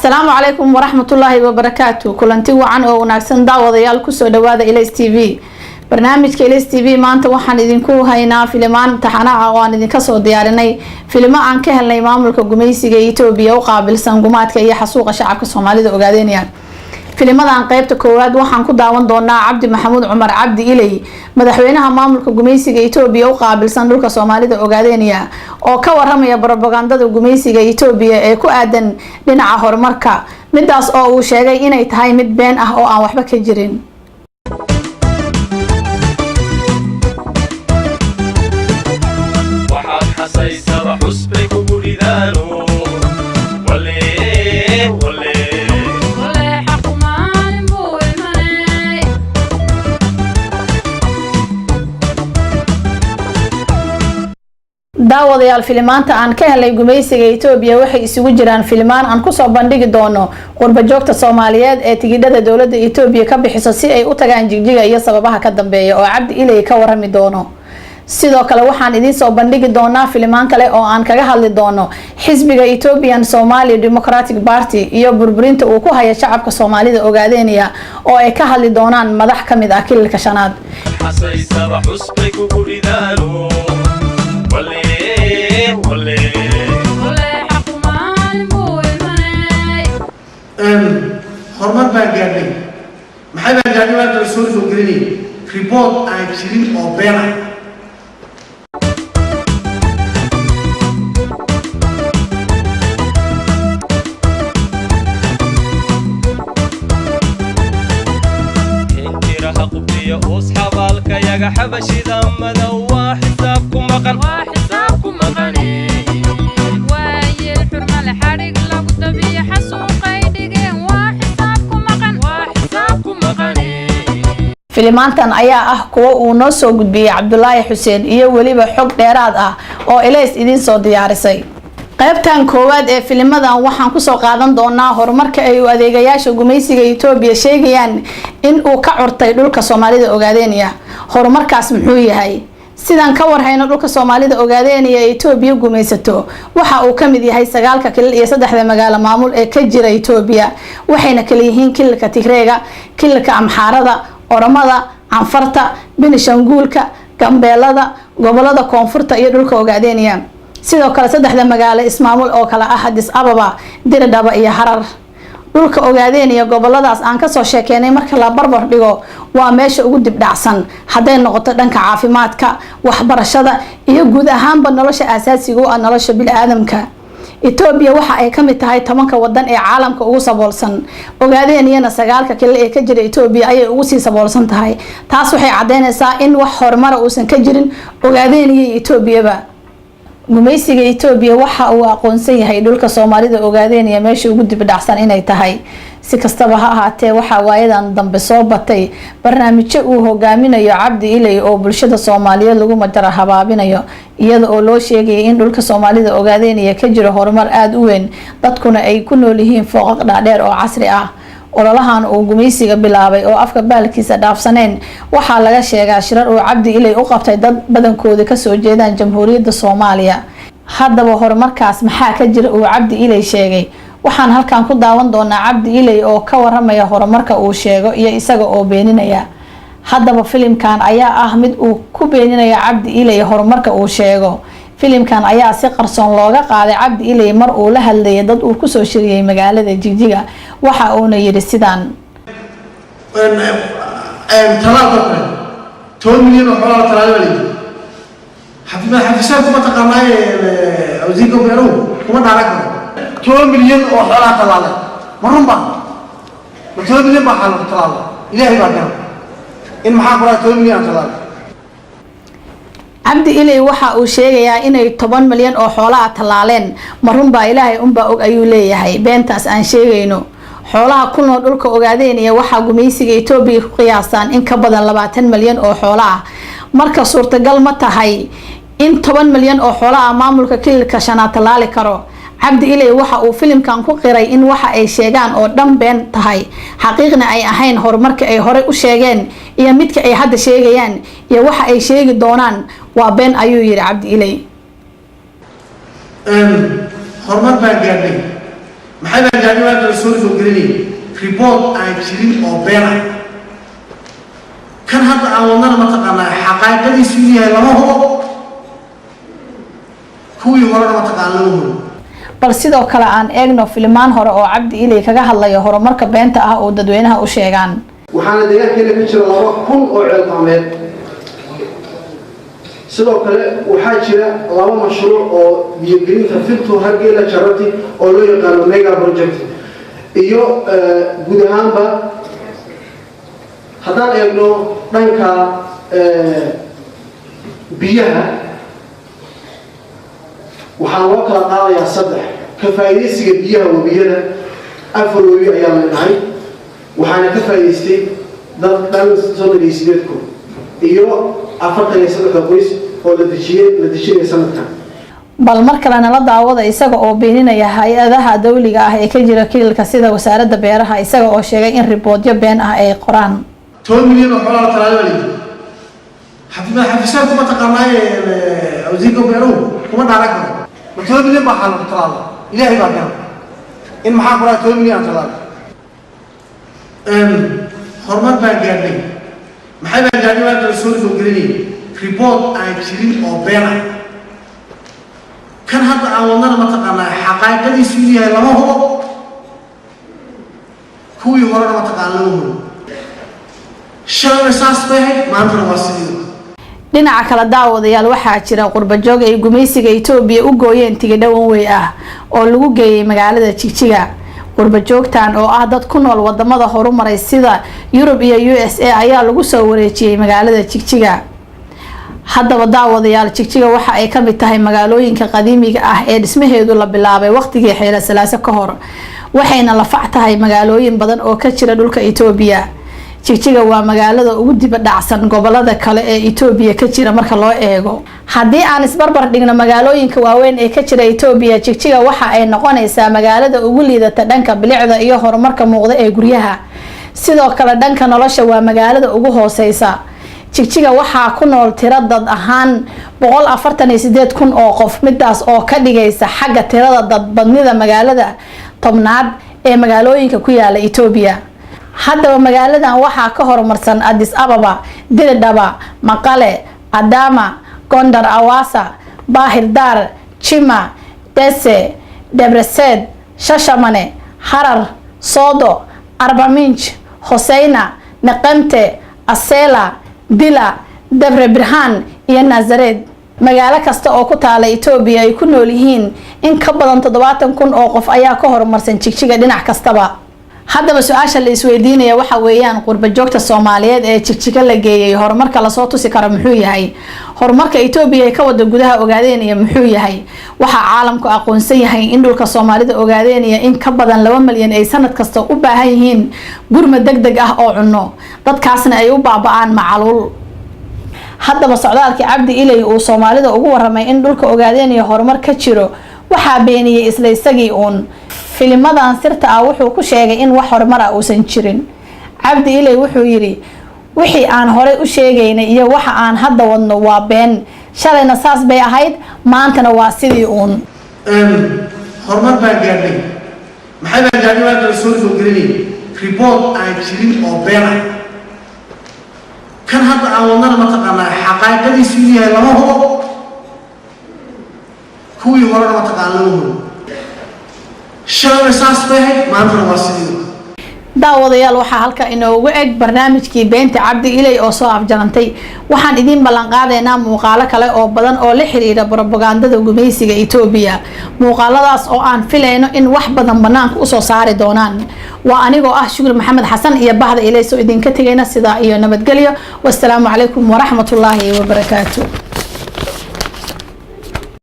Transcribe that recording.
Asalaamu calaykum waraxmatullaahi wabarakaatu. Kulanti wacan oo wanaagsan, daawadayaal. Kusoo dhawaada Ilays TV. Barnaamijka Ilays TV maanta waxaan idinku haynaa filimaan taxana ah oo aan idinka soo diyaarinay, filimo aan ka helnay maamulka gumaysiga Etoobiya u qaabilsan gumaadka iyo xasuuqa shacabka Soomaalida Ogaadeynaya. Filimadan qeybta koowaad waxaan ku daawan doonaa Cabdi Maxamuud Cumar, Cabdi Iley, madaxweynaha maamulka gumaysiga Etoobiya u qaabilsan dhulka Soomaalida Ogaadeynaya, oo ka waramaya brobagandada gumaysiga Etoobiya ee ku aadan dhinaca horumarka, midaas oo uu sheegay inay tahay mid been ah oo aan waxba ka jirin. Waxaad xasaysaba xusbay kugu ridaano wale wale. Daawadayaal, filimaanta aan ka helay gumaysiga Etoobiya waxay isugu jiraan filimaan aan kusoo bandhigi doono qurba joogta Soomaaliyeed ee tigidhada dowlada Etoobiya ka bixiso si ay u tagaan Jigjiga iyo sababaha ka dambeeya oo Cabdi Iley ka warami doono. Sidoo kale waxaan idiin soo bandhigi doonaa filimaan kale oo aan kaga hadli doono xisbiga Ethiopian Somali Democratic Party iyo burburinta uu ku haya shacabka Soomaalida Ogaadeynaya, oo ay ka hadli doonaan madax ka mid ah kililka shanaad. Xasaysaba xusbay kugu ridaano wale wale. Horumar baan gaadhnay, maxay baan gaadhnay? Baan kala soo gelinay report aan jirin oo been ah. Injiraha qubdiya uus xabaalkayaga xabashida madow waa xisaab ku maqan, waa xisaab ku maqan. Waayeel xurmale xadhig lagu dabiyo xasuuqay dhigeen, waa xisaab ku maqan, waa xisaab ku maqan. Filimaantan ayaa ah kuwo uu noo soo gudbiyey Cabdulaahi Xuseen iyo weliba xog dheeraad ah oo Ilays idiin soo diyaarisay. Qaybtan koowaad ee filimadan waxaan kusoo qaadan doonaa horumarka ay u adeegayaasha gumaysiga Etoobiya sheegayaan in uu ka curtay dhulka Soomaalida Ogaadeynaya. Horumarkaas muxuu yahay? Sidaan ka warhayno, dhulka Soomaalida Ogaadeynaya ee Etoobiya gumaysato waxa uu ka mid yahay sagaalka kilil iyo saddexda magaalo maamul ee ka jira Etoobiya, waxayna kala yihiin kililka Tigreega, kililka Amxaarada, Oromada, Canfarta, Benishanguulka, Gambeelada, gobolada Koonfurta iyo dhulka Ogaadeynaya. Sidoo kale saddexda magaalo ismaamul oo kale ah Addis Ababa, Diridhaba iyo Harar. Dhulka Ogaadeynaya goboladaas aan kasoo sheekeynay marka la barbar dhigo waa meesha ugu dibdhacsan hadday noqoto dhanka caafimaadka, waxbarashada iyo guud ahaanba nolosha aasaasiga u ah nolosha bili-aadamka. Etoobiya waxa ay kamid tahay 10-ka wadan ee caalamka ugu saboolsan. Ogaadeynayana sagaalka kilil ee ka jira Etoobiya ayay ugu sii saboolsan tahay. Taas waxay cadeynaysaa in wax horumara uusan ka jirin Ogaadeynaya iyo Etoobiyaba. Gumaysiga Etoobiya waxa uu aqoonsan yahay dhulka Soomaalida Ogaadeynaya meesha ugu dibdhacsan inay tahay. Si kastaba ha ahaatee, waxaa waayadan dambe soo batay barnaamijyo uu hogaaminayo Cabdi Iley oo bulshada Soomaaliyeed lagu majara habaabinayo, iyada oo loo sheegayay in dhulka Soomaalida Ogaadeynaya ka jiro horumar aada u weyn, dadkuna ay ku nool yihiin fooqaq dhaadheer oo casri ah. Ololahan uu gumaysiga bilaabay oo afka baalkiisa dhaafsaneen waxaa laga sheegaa shirar uu Cabdi Iley u qabtay dad badankooda kasoo jeedaan Jamhuuriyadda Soomaaliya. Haddaba horumarkaas maxaa ka jira uu Cabdi Iley sheegay? Waxaan halkan ku daawan doonaa Cabdi Iley oo ka waramaya horumarka uu sheego iyo isaga oo beeninaya. Haddaba filimkan ayaa ah mid uu ku beeninaya Cabdi Iley horumarka uu sheego. Filimkan ayaa si qarsoon looga qaaday Cabdi Iley mar uu la hadlayay dad uu kusoo shiriyey magaalada Jigjiga, waxa uuna yidhi sidaan. Talaalka kale 10 milyan oo xoolaa la talaalay baa layidhi. Xafisaan kuma taqaanaaye, wasiirka beeruhu kuma dhaaran karo. 10 milyan oo xoolaa talaalay, ma run ba? Ma 10 milyan baa xaala talaalay? Ilaahay baa garan in maxaa ku dhaha 10 milyan aan talaalay. Cabdi Iley waxa uu sheegayaa inay 10 milyan oo xoolaha tallaaleen. Ma runbaa? Ilaahay unbaa og, ayuu leeyahay. Beentaas aan sheegayno, xoolaha ku nool dhulka Ogaadeynaya waxaa gumaysiga Etoobiya ku qiyaasaan in ka badan 20 milyan oo xoolo ah. Marka suurtagal ma tahay in 10 milyan oo xoolo ah maamulka kililka shanaad tallaali karo? Cabdi Iley waxa uu filimkan ku qiray in waxa ay sheegaan oo dhan been tahay, xaqiiqna ay ahayn. Horumarka ay horey u sheegeen iyo midka ay hadda sheegayaan iyo waxa ay sheegi doonaan waa been, ayuu yidhi Cabdi Iley. Horumar baan gaadhnay. Maxay baa gaadhay? Waa kala soo gelinay report aan jirin oo been ah. Kan hadda aan wadnana, mataqaanaa, xaqaa'iqadiisu inuu yahay lama hubo, kuwii horena, mataqaana, lama hubo. Bal sidoo kale aan eegno filimaan hore oo Cabdi Iley kaga hadlayo horumarka beenta ah oo dadweynaha u sheegaan. Waxaana deegaankeena ka jira 2000 oo ceelqaameed. Sidoo kale waxaa jira laba mashruuc oo biyogelinta Filtu Hargeyla Jarati oo loo yaqaano mega project. Iyo guud ahaanba haddaan eegno dhanka biyaha, waxaa loo kala qaadayaa saddex: ka faa'iidaysiga biyaha webiyada. Afar webi ayaa leenahay, waxaana ka faa'iidaystay dad dhan 38,043 qoys oo la dejiyey, la dejinaya sanadkan. Bal mar kale nala daawada isaga oo beeninaya hay-adaha dawliga ah ee ka jira kililka, sida Wasaaradda Beeraha, isaga oo sheegay in riboodyo been ah ay qoraan. 10 milyan oo xoolaa la talaalay baa layidhi. Xafisaan kuma taqaanaaye, wasiirka beeruhu kuma dhaaran karo. Ma 10 milyan baa xaalan talaala? Ilaahay baa garan in maxaa ku dhaha 10 milyan aan talaala. Horumar baan gaadhnay. Maxay baa gaadhay? Waa kala soo gelinay report aan jirin oo been ah. Kan hadda aan wadnana, mataqaanaa, xaqaa'iqadiisu inuu yahay lama hubo, kuwii horena, mataqaana, lama hubo. Shalayna saas bay ahayd, maantana waa sidii. Dhinaca kale, daawadayaal, waxaa jira qurbajoog ay gumaysiga Itoobiya u gooyeen tigidho one way ah oo lagu geeyay magaalada Jigjiga. Qurbajoogtan oo ah dad ku nool wadamada horumaray sida Yurub iyo USA ayaa lagu soo wareejiyey magaalada Jigjiga. Haddaba daawadayaal, Jigjiga waxa ay kamid tahay magaalooyinka qadiimiga ah ee dhismaheedu la bilaabay waqtigii Xeyle Salaase ka hor, waxayna la fac tahay magaalooyin badan oo ka jira dhulka Itoobiya. Jigjiga waa magaalada ugu diba dhacsan gobolada kale ee Itoobiya ka jira marka loo eego. Haddii aan isbarbar dhigno magaalooyinka waaweyn ee ka jira Itoobiya, Jigjiga waxa ay noqonaysaa magaalada ugu liidata dhanka bilicda iyo horumarka muuqda ee guryaha. Sidoo kale dhanka nolosha waa magaalada ugu hooseysa. Jigjiga waxaa ku nool tiro dad ahaan 148,000 oo qof, midaas oo ka dhigaysa xagga tirada dadbadnida magaalada 10aad ee magaalooyinka ku yaala Itoobiya. Haddaba magaaladan waxaa ka horumarsan Addis Ababa, Diridhaba, Maqale, Adama, Gondar, Awasa, Baahir Daar, Jima, Dese, Debreseed, Shashamane, Harar, Soodo, Arbaminj, Hoseyna, Neqemte, Asela, Dila, Debre Birhaan iyo Nazareed. Magaalo kasta oo ku taala Itoobiya ay ku nool yihiin in ka badan 70,000 oo qof ayaa ka horumarsan Jigjiga dhinac kastaba. Haddaba su-aasha la isweydiinaya waxa weeyaan, qurba joogta Soomaaliyeed ee Jigjiga la geeyay horumarka lasoo tusi karo muxuu yahay? Horumarka Itoobiya ay ka wada gudaha Ogaadeenaya muxuu yahay? Waxaa caalamku aqoonsan yahay in dhulka Soomaalida Ogaadeenaya in ka badan 2 malyan ay sanad kasta u baahan yihiin gurmad deg deg ah oo cunno, dadkaasna ay u baaba-aan macaluul. Haddaba socdaalkii Cabdi Iley uu Soomaalida ugu waramay in dhulka Ogaadeenaya horumar ka jiro waxaa beeniyey isla isagii uun. Filimadan sirta ah wuxuu ku sheegay in wax horumar ah uusan jirin. Cabdi Iley wuxuu yidhi: "Wixii aan horey u sheegaynay iyo waxa aan hadda wadno waa been. Shalayna saas bay ahayd, maantana waa sidii uun." Horumar baan gaadhnay. Maxay baa gaadhay? Waa kala soo gelinay report aan jirin oo been ah. Kan hadda aan wadnana, mataqaanaa, xaqaa'iqadiisu inuu yahay lama hubo, kuwii horena, mataqaana, lama hubo. Shalayna saas bay ahayd, maantana waa sidii. Daawadayaal, waxaa halka inoogu eg barnaamijkii beenta Cabdi Iley oo soo afjarantay. Waxaan idiin ballan qaadaynaa muuqaalo kale oo badan oo la xiriira brobagandada gumaysiga Itoobiya, muuqaaladaas oo aan filayno in wax badan banaanka usoo saari doonaan. Waa anigoo ah Shukri Maxamed Xasan iyo bahda Ilays oo idinka tegayna sidaa iyo nabadgelyo. Wasalaamu calaykum waraxmatullaahi wabarakaatu.